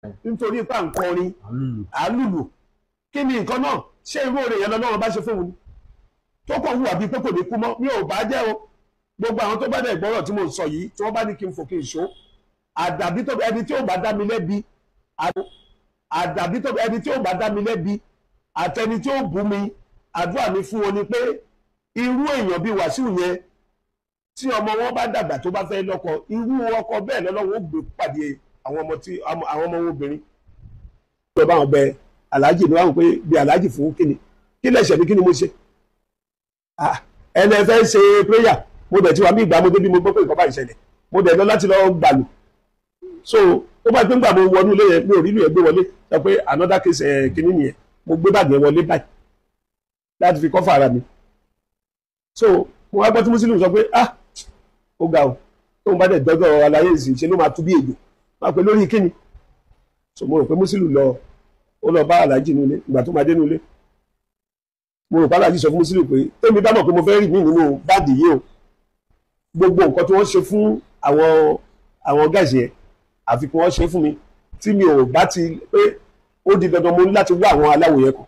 Nítorí pé à ń kọrin, à ń lùlù, kí ni nǹkan náà? Ṣé irú oore yẹn lọ́wọ́ bá ṣe fóun ni tó kàn hùwà bíi pé kò ní kú mọ́? Mi ò bá jẹ́ o. Gbogbo àwọn tó bá dẹ̀ gbọ́rọ̀ tí mo sọ yìí, tí wọ́n bá ní kí n fò kí n ṣó, àdàbí tó ẹni tí ò bá dá mi lẹ́bi, àdàbí tó ẹni tí ò bá dá mi lẹ́bi àtẹni tí ó bú mi, àdúrà mi fún wọn ni pé irú èèyàn bíi Wàsíù yẹn, tí ọmọ wọn bá dàgbà tó bá fẹ́ lọ́kọ, irú ọkọ bẹ́ẹ̀ lọ́lọ́wọ́ ó gbé pàdé àwọn ọmọ tí àwọn ọmọ wọn obìnrin. Lọ bá wọn bẹ aláàjì ní wọn pé bí aláàjì fún kíni, kí lẹ̀ṣẹ̀ mi, kí ni mo ṣe? Ẹni ẹ fẹ́ ṣe prayer, mo dẹ̀ ti wà mí ìgbà mo débi, mo gbọ́ pé nǹkan bá ìṣẹ̀lẹ̀, mo dẹ̀ lọ láti lọ gbàlù. So ó bá gbé ńgbà mo wọnú ilé yẹn, mi ò rí ìlú yẹn gbé wọlé, sọ pé another case ẹ̀ kíní nìyẹn. Mo gbé bàgẹ́ wọlé báyìí láti fi kọ́fà ara mi. So mo wá gbọ́ tí Muslim sọ pé, "Ah, ó ga o." Tóun bá dẹ̀ dọ́dọ̀ aláyé ìsìn, ṣe ló máa tú bí èjò máa pè lórí kíni. So mo rò pé Muslim lọ, ó lọ bá aláàjì nílé. Ìgbà tó máa dé nílé, mo rò pé aláàjì sọ fún Muslim pé tèmi bá mọ̀ pé mo fẹ́ rí mi nínú báàdì yìí o, gbogbo nǹkan tí wọ́n ṣe fún àwọn guys yẹn, àfi kí wọ́n ṣe fún mi. Tí mi ò bá ti pé ó di dandan, mo ní láti wá àwọn aláwò yẹn kàn.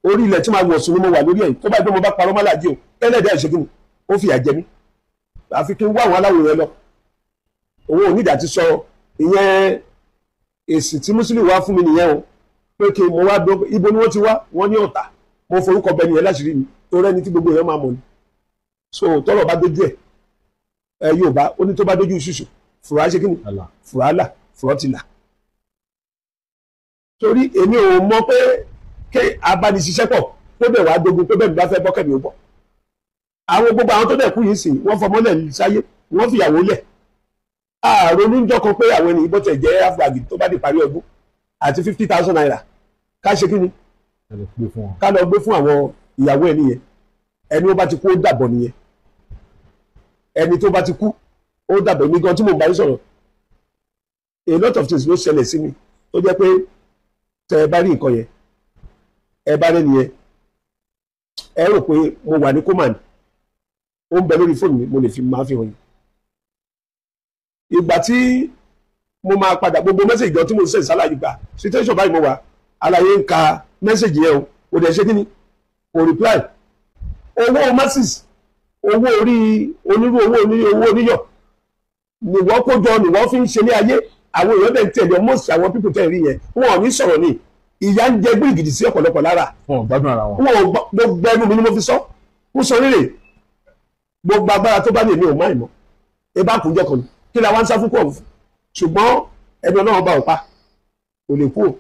Orí ilẹ̀ tí màá wọ̀ sùn ni mo wà lórí ẹ̀. Tó bá gbé mo bá parọ́ mọ́láàjì o, tẹ́lẹ̀ dẹ́ ṣe kí ni, ó fìyà jẹ mí. Àfi kí n wá àwọn aláwò yẹn lọ. Òun ò nídàá ti sọ ìyẹn. Èsì tí Muslim wá fún mi nìyẹn o, pé kí mo wá dó ibo ni wọ́n ti wá. Wọ́n ní Ọ̀tà. Mo forúkọ bẹ nìyẹn láṣìírí mi, tó rẹ́ni tí gbogbo èèyàn máa mọ̀ ni. So tọ́rọ̀ bá dójú ẹ̀ ẹ, Yorùbá ó ní tó bá dójú ṣùṣù, fùrà ṣe kí ni? Fùrà là, fùrà ti là. Torí èmi ò mọ̀ pé kí abániṣiṣẹ́ pọ̀ kó dẹ̀ wá dogun pé bẹ́ẹ̀ mi bá fẹ́ bọ́kẹ́ mi ò bọ̀. Àwọn gbogbo àwọn tó dẹ̀ kú yìí sìn, wọ́n fọmọ́lẹ̀ sáyé, wọ́n fìyàwó lẹ̀. Ààrùn oníjọ́ kan pé àwọn ènìyàn bọ́tẹ̀ jẹ́ afghan tó bá di parí ọdún àti ₦50,000, ká ṣe kí ni? Ká lọ gbé fún àwọn ìyàwó ẹ̀ nìyẹn. Ẹni ó bá ti kú, ó dàbọ̀ nìyẹn. Ẹni tó bá ti kú, ó dàbọ̀. Mi gan tí mo bá yín sọ̀rọ̀, a lot of things ló ṣẹlẹ̀ sí mi tó jẹ́ pé tẹ ẹ bá rí nǹkan yẹn, ẹ bá rí nìyẹn, ẹ rò pé mo wà ní coma ni. Ó ń bẹ lórí fóònù mi, mo lè fi máa fi hàn yín. Ìgbà tí mo máa padà, gbogbo message gan tí mo send sálàyé gbà, situation báyìí mo wà, àlàyé ń ka message yẹn o, kò dẹ̀ ṣe kí ni, kò reply. Owó masses, owó orí onírú, owó oní owó oníyọ̀ ni wọ́n kó jọ, ni wọ́n fi ń ṣe ní ayé. Àwọn èèyàn dẹ̀ ń tẹ̀lé. Most àwọn people tẹ̀ rí yẹn, wọn ò ní sọ̀rọ̀ ni. Ìyà ń jẹ gbígìdì sí ọ̀pọ̀lọpọ̀ lára. Wọn ò gbádùn ara wọn. Wọn ò gbogbo ẹnu mi ni mo fi sọ kó sọ rírè. Gbogbo agbára tó bá ní, èmi ò má ìmọ̀ ẹ bá kúnjọ kan kí la wá ń sá fún kọ̀ fún. Ṣùgbọ́n ẹni Ọlọ́run bá ò pa kò lè kú o.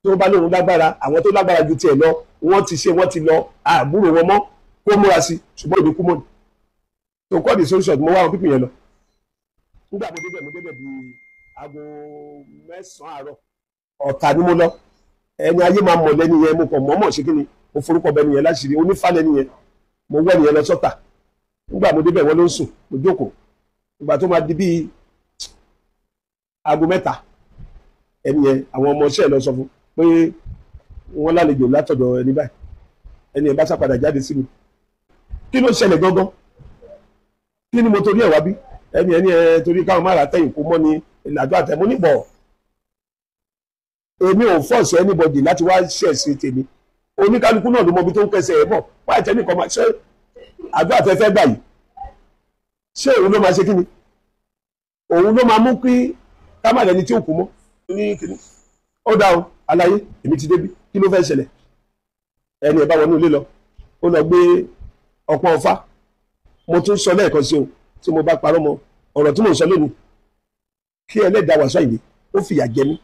Tó bá lóun lágbára, àwọn tó lágbára ju tiẹ̀ lọ, wọ́n ti ṣe, wọ́n ti lọ, àbúrò wọn mọ́ kó múra sí. Ṣùgbọ́n ìdí kú mọ́ ni. To cut the solution, mo wá àwọn people yẹn lọ. Nígbà mo débẹ̀ bíi aago 9 àárọ̀. Ọ̀tà ni mo lọ. Ẹni ayé máa mọ̀ lẹ́ni yẹn, mo kàn mọ́mọ́ ṣe kí ni, mo forúkọ bẹ nìyẹn láṣìírí, onífàlẹ́ nìyẹn. Mo wọ́ nìyẹn lọ sọ́tà. Nígbà mo débẹ̀, wọ́n ló ń sùn. Mo jókòó. Ìgbà tó máa di bíi aago 3, ẹni yẹn, àwọn ọmọ iṣẹ́ lọ sọ fún pé wọ́n lálejò látọ̀dọ̀ ẹni báyìí. Ẹni yẹn bá sá padà jáde sí mi. Kí ló ṣẹlẹ̀ gangan? Kí ni mo torí ẹ̀ wá bí? Ẹni ẹ torí káwọn máa rà tẹ̀yìn kó mọ́ ni ìlàjọ àtẹ̀mú níbọ̀. Èmi ò force anybody láti wá ṣẹ̀sìn tèmi. Oníkálukú náà ló mọ ibi tó ń kẹsẹ̀ ẹ̀ bọ̀. Wáyé tẹ́nìkan máa ṣe àdúrà tẹ́ fẹ́ gbà yìí, ṣé òun ló máa ṣe kí ni, òun ló máa mú kí ká má lẹni tí ò kú mọ́ ní kíní? Ó dá o, aláyé, èmi ti débi. Kí ló fẹ́ ṣẹlẹ̀? Ẹni ẹ̀ bá wọnú ilé lọ, ó lọ gbé ọpọ́n ọfá. Mo tún sọ lẹ́ẹ̀kan sí o, tí mo bá parọ́ mọ́ ọ̀rọ̀ tí mò ń sọ lónìí, kí ẹlẹ́dàá Wàsíù Àyìndé ó fìyà jẹ mí.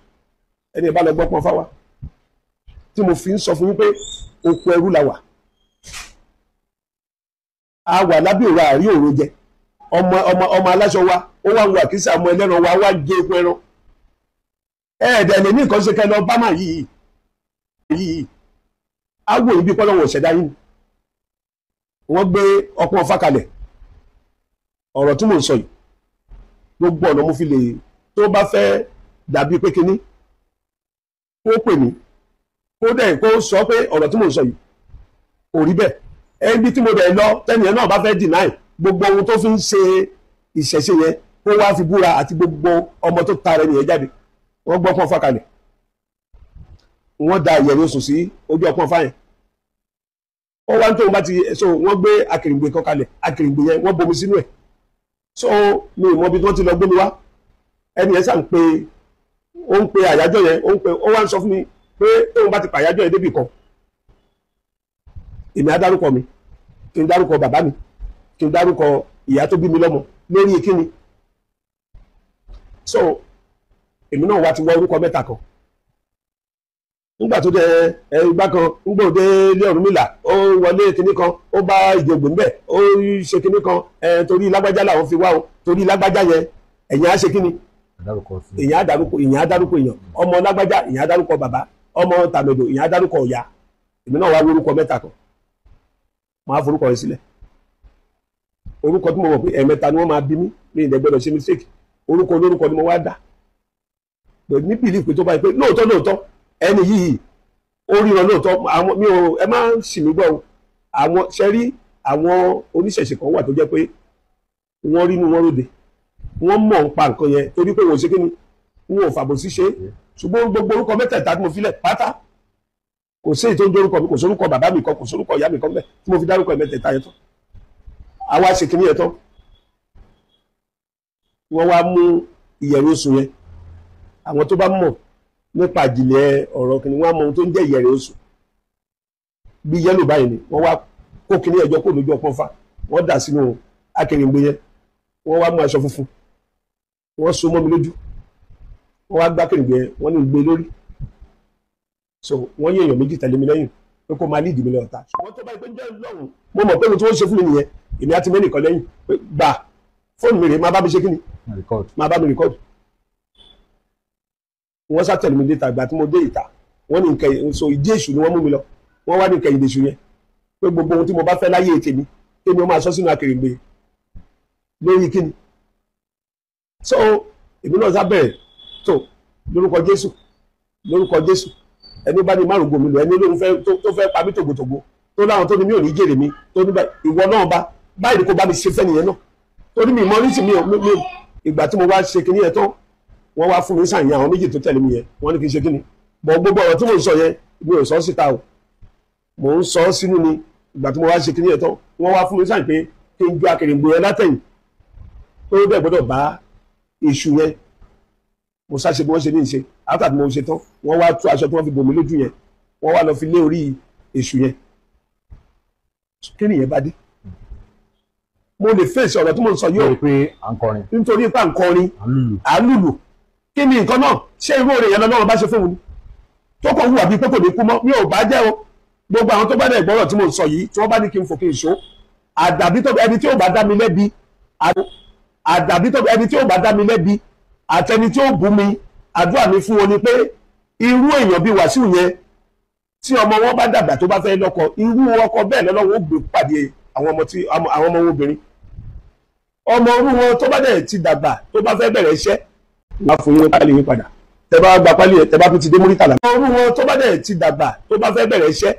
Ẹni ẹ̀ bá lọ gbọ́ pọ́n fáwa tí mo fi ń sọ fún yín pé oko ẹrú la wà. A wà lábẹ́ òru, àrí òru jẹ. Ọmọ aláṣọ wa, ó wá ń wà kìsà, ọmọ ẹlẹ́ran wa wá jẹ epo ẹran. Ẹ̀ẹ́dẹ̀ lè ní nǹkan ṣe kẹ́ lọ bá mà yìí á wò ibi kọ́lọ́wọ̀ ṣẹ̀dá yín. Wọ́n gbé ọpọ́n ọfá kalẹ̀. Ọ̀rọ̀ tí mò ń sọ yìí, gbogbo ọ̀nà mo fi lè, tó bá fẹ́ dàbí pé kinní, kó pè mí, kó dẹ̀ kó sọ pé ọ̀rọ̀ tí mò ń sọ yìí kò rí bẹ́ẹ̀. Ẹbí tí mo dẹ̀ lọ, tẹ́nìyẹn náà bá fẹ́ deny gbogbo ohun tó fi ń ṣe ìṣẹ̀ṣe yẹn, kó wá fi búra àti gbogbo ọmọ tó ta rẹ̀ nìyẹn jáde. Wọ́n gbọ́ pọ́n fákalẹ̀, wọ́n da ìyẹ̀rẹ̀ oṣù sí ojú ọpọ́n fáyẹn. Ó wá ń tóun bá ti so wọ́n gbé akèrègbè kan kalẹ̀, akèrègbè yẹn wọ́n bomi sínú ẹ̀. So mi ò mọ ibi tí wọ́n ti lọ gbé mi wá. Ẹni yẹn sàn pé ó ń pe àyájọ́ yẹn, ó ń pe, ó wá ń sọ fún mi pé tóun bá ti pa àyájọ́ yẹn débì kan, èmi á dárúkọ mi, kí n dárúkọ bàbá mi, kí n dárúkọ ìyá tó bí mi lọ́mọ lórí kíni. So èmi náà wá ti wọ orúkọ mẹ́ta kan. Nígbà tó dé ìgbà kan, ńgbà òde ilé Ọ̀rúnmìlà, ó wọlé kinní kan, ó bá ìjògbè ńbẹ̀, ó ṣe kinní kan, torí lágbájá làwọn fi wá o, torí lágbájá yẹn ẹ̀yìn á ṣe kíni, èyàn á dárúkọ, èyàn á dárúkọ èyàn, ọmọ lágbájá èyàn á dárúkọ bàbá, ọmọ tàmẹ̀dò èyàn á dárúkọ ọ̀yá. Èmi náà wá orúkọ mẹ́ta kan, máa forúkọ rẹ sílẹ̀. Orúkọ tí mo mọ̀ pé ẹ̀ẹ̀mẹ́ta ni wọ́n máa bí mi, mi ì dẹ̀ gbọ́dọ̀ ṣe mistake. Orúkọ olórúkọ ni mo wá dá pẹ̀lú ní bìlí pé tó báyìí pé lóòótọ́ lóòótọ́ ẹni yìí ó ríran lóòótọ́. Àwọn mi ò, ẹ má sì mí gbọ́ o, àwọn ṣe rí àwọn oníṣẹ̀ṣe kan wà tó jẹ́ pé wọ́n rínú wọn róde, wọ́n mọ̀ ń pa nǹkan yẹn torí pé wọ́n ṣe kí ni, wọn ò fàbòsí ṣe. Ṣùgbọ́n gbogbo orúkọ mẹ́tẹ̀ẹ̀ta tí mo filẹ̀ pátá, kò sí èyí tó ń jórúkọ mi, kò sórúkọ bàbá mi kan, kò sórúkọ ìyá mi kan bẹ́ẹ̀ tí mo fi dárúkọ mẹ́tẹ̀ẹ̀ta yẹn tán. Àwa ṣe kíní yẹn tán, wọ́n wá mú ìyẹ̀rù oṣù yẹn. Àwọn tó bá mọ̀ nípa ìjìnlẹ̀ ọ̀rọ̀ kìíní, wọ́n á mọ ohun tó ń jẹ́ ìyẹ̀rù oṣù. Bí yẹ́lò báyìí ni wọ́n wá kó kíní ẹjọ́ kó lójú ọpọ́n fa, wọ́n dà sínú akèrègbè yẹn, wọ́n wá mú aṣọ funfun, wọ́n so mọ́ mi lójú, wọ́n wá gbá kèrègbè yẹn, wọ́n ní gbé lórí. So wọ́n yé èèyàn méjì tẹ̀lé mi lẹ́yìn pé kó máa lídìí mi lọ ọ̀tá. Ṣùgbọ́n tó bá yẹ pé ń jẹ́ lọ́hùn, mo mọ̀ pé ohun tí wọ́n ṣe fún mi nìyẹn, èmi á ti mẹ́nìkan lẹ́yìn pé gbà fóònù mi rèé, máa bá mi ṣe kí ni, máa bá mi rìkọ́dù. Wọ́n sá tẹ̀lé mi dé ìta. Ìgbà tí mo dé ìta, wọ́n ní nǹkan so ìdí èṣù ni wọ́n mú mi lọ. Wọ́n wá ní nǹkan ìdí èṣù yẹn pé gbogbo ohun tí mo bá fẹ́ láyé tèmi kémi ó máa sọ sínú akèrègbè lórí kíni. So èmi náà sá bẹ̀rẹ̀ tó lórúkọ Jésù, lórúkọ Jésù, ẹni bá ní márùn gòmí lọ, ẹni lóun fẹ́ tó fẹ́ pa mí tògbòtògbò, tó láwọn tó ní mi ò ní jèrè mi, tó ní ìwọ náà bá báyìí kó bá mi ṣe fẹ́ nìyẹn náà, torí mi mọ ní sí mi ò mi. Ìgbà tí mo wá ṣe kíní yẹn tán, wọ́n wá fún mi sàn yẹn, àwọn méjì tó tẹ̀lé mi yẹn, wọ́n ní kí n ṣe kíní. Bọ̀ gbogbo ọ̀rọ̀ tí mò ń sọ yẹn, mi ò sọ síta o, mò ń sọ sínú ni. Ìgbà tí mo wá ṣe kíní yẹn tán, wọ́n wá fún mi sàn pé kí n ju akèrègbè yẹn látẹ̀yìn, tó bẹ́ẹ̀ gbọ́dọ̀ bá èṣù yẹn. Mo sáṣe bí wọ́n ṣe ní ìṣe. After tí mo ṣe tán, wọ́n wá tú aṣọ tí wọ́n fi bò mí lójú yẹn, wọ́n wá lọ fi lé orí èṣù yẹn. Kí nìyẹn bá dé? Mo lè fèsì ọ̀rọ̀ tí mo ń sọ yóò nítorí pé à ń kọrin, à ń lùlù. Kí ni nǹkan náà? Ṣé irú oore yẹn lọ́wọ́ bá ṣe fún mi tó kàn hùwà bíi pé kò ní kú mọ́? Mi ò bá jẹ́ o. Gbogbo àwọn tó bá dẹ̀ gbọ́rọ̀ tí mo ń sọ yìí, tí wọ́n bá ní kí n fò kí n ṣó, àdàbí tó ẹni tí ò bá dá mi lẹ́bi, àdàbí tó ẹni tí ò bá dá mi lẹ́bi àtẹni tí ó bú mi, àdúrà mi fún wọn ni pé irú èèyàn bíi Wàsíù yẹn, tí ọmọ wọn bá dàgbà tó bá fẹ́ lọ́kọ, irú ọkọ bẹ́ẹ̀ lọ́lọ́wọ́ ó gbé pàdé àwọn ọmọ tí àwọn ọmọ wọn obìnrin, ọmọ orú wọn tó bá dẹ̀ ti dàgbà tó bá fẹ́ bẹ̀rẹ̀ iṣẹ́, wọ́n á fún yín pálí yín padà. Tẹ bá gba pálí yẹn, tẹ bá tún ti dé Múrítàlá. Ọmọ orú wọn tó bá dẹ̀ ti dàgbà tó bá fẹ́ bẹ̀rẹ̀ iṣẹ́,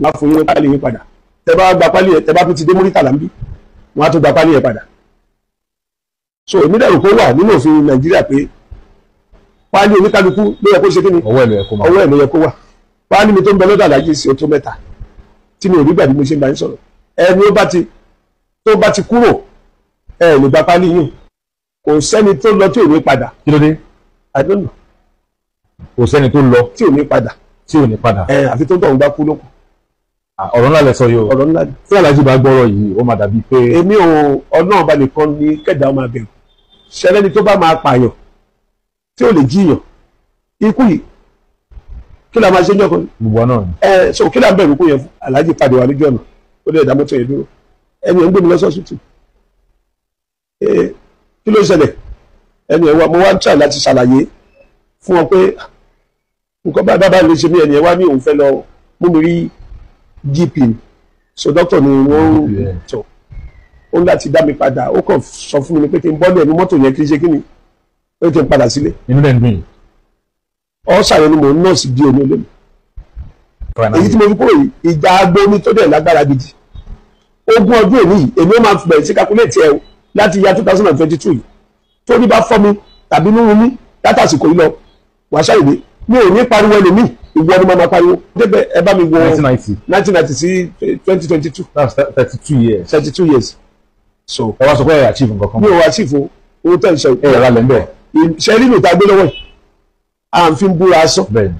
wọ́n á fún yín pálí yín padà. Tẹ bá gba pálí yẹn, tẹ bá tún ti dé Múrítàlá ń bí, wọ́n á tún gba pálí yẹn padà. So èmi dẹ̀rù kó wà nínú òfin Nàìjíríà pé pálí oníkálukú ló yẹ kó ṣe kíni, ọwọ́ ẹ̀ ló yẹ kó wà. Pálí mi tó ń bẹ lọ́dọ̀ Àlàájì sí otó mẹ́ta tí mi ò rí gbà bí mo ṣe ń bá yín sọ̀rọ̀. Ẹni tó bá ti kúrò, ẹ lè gba pálí yín. Kò sẹ́ni tó lọ tí ò ní padà. Kí ló dé? I don't know. Kò sẹ́ni tó lọ tí ò ní padà. Tí ò ní padà. Ẹ àfi tó ń tọ̀ ń gbá kú lóko. Ọ̀rọ̀ ńlá lẹ sọ yìí o. Ọ̀rọ̀ ńlá ni. Tí Àlàájì bá gbọ́rọ̀ yìí, ó máa dàbí pé. Èmi ò, Ọlọ́run bá nìkan ní kẹ̀dá ọmọ abẹ̀rù. Ṣẹlẹ́ni tó bá máa pààyàn tí ò lè jíyàn, ikú yìí kí la máa ṣe ń jọkọ. Gbogbo náà ni. Ẹ so kí la ń bẹ̀rù kú yẹn fún? Àlàájì padà wà lójú ọ̀nà, ó lè dá mọ́tò yẹn dúró, ẹni ẹ̀ ń gbé mi lọ sọ́sítù. Kí ló ṣẹlẹ̀? Ẹni ẹ̀ wá, mo wá ń try láti ṣàlàyé fún wọn pé nǹkan bá bá lè ṣe mí. Ẹni ẹ̀ wá ní òun fẹ́ lọ mú mi rí GP, so doctor ni wọ́n tọ̀, ó ní láti dá mi padà. Ó kàn sọ fún mi ni pé kí n bọ́lẹ̀ ní mọ́tò yẹn, kí n ṣe kí ni, ó kí n padà sílé. Inú rẹ̀ ń dùn yìí. Ọ̀sà yẹn ni mò ń nọ́ọ̀sì bí omi olómi. Èyí tí mo fi kúrò yìí, ìjà agbóni tó dẹ̀ lágbára gidi. Ogún ọdún èmi yìí, èmi ó máa bẹ̀rẹ̀ sí calculate ẹ o láti ya 2022 yìí. Torí bá fọ́ mi tàbí nínú mi látàsìkò yìí lọ, Wàsíù Àyìndé mi ò ní pariwo ẹlòmíì, ìwọ ni mo máa pariwo débẹ̀. Ẹ bá mi wo 1990. 1990 sí 2022. That's 32 years. 32 years, so Ẹ wá sọ pé ẹ achieve nǹkan kan. Mi ò achieve owó tẹ̀ ń sọ. Ẹ yàrá lẹ́ ń bẹ̀. Ṣe rí nùtà gbé lọ́wọ́ yìí, à ń fi búra asán. Bẹ́ẹ̀ ni.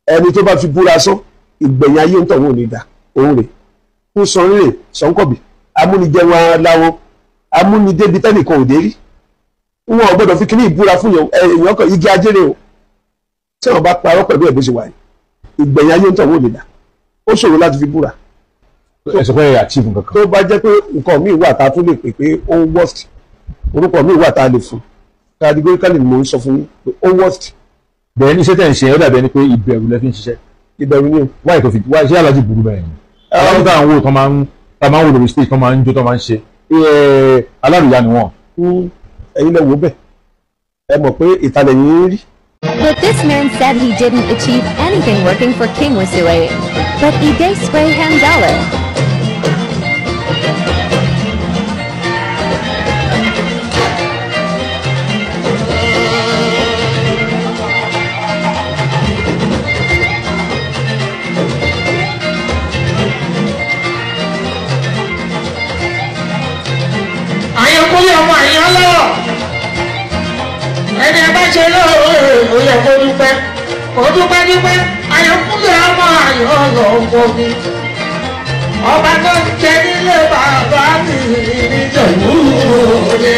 Ẹni tó bá fi búra asán, ìgbẹ̀yìn ayé ń tọ̀wọ́ ní ìdá òun rè ń sọ rírè sọ́nkọ̀bì amúnijẹun aláwọ̀ amúnidébi tẹ́nìkan ò dé rí. Wọn ò gbọ́dọ̀ fi kíní ìbúra fún èèyàn kan. Igi ajére o, tí wọn bá parọ́ pẹ̀lú ẹ̀ bó ṣe wà yìí, ìgbẹ̀yìn ayé ń tọ̀wọ́ ní ìdá. Ó ṣòro láti fi búra. Ẹ sọ pé ẹ achieve nǹkan kan. Tó bá jẹ́ pé nǹkan míì wà tá a tún lè pè pé ó worst, orúkọ míì wà tá a lè fún, categorically ni mò ń sọ fún yín pé ó worst. Bẹ́ẹ̀ ni iṣẹ́ tẹ̀ ń ṣe, ó dàbí ẹni pé ìbẹ̀rù lẹ fi ń ṣiṣẹ́. Ìbẹ̀rù ni o. Wáyé tó fi wáyé ṣé alájí burú bẹ́ẹ̀ ni? Alájí tá à ń wò tán máa ń tá máa ń wò lórí stage, tán máa ń jó, tán máa ń ṣe alárìíyá ni wọ́n. Ẹ̀yin lẹ wò bẹ́ẹ̀, ẹ mọ̀ pé ìtàlẹ̀ yìí ń rí. But this man said he didn't achieve anything working for King Wasiu, but he dey spray him dollar. Àyànkúlé ọmọ àyàn lọ́wọ́, ẹni ẹ bá ṣe lóore, ó yẹ kó dúpẹ́, kó dúpẹ́ dúpẹ́. Àyànkúlé ọmọ àyàn lọ́wọ́ mi, ọba tó ń jẹ nílé bàbá mi níjẹ̀bú òde.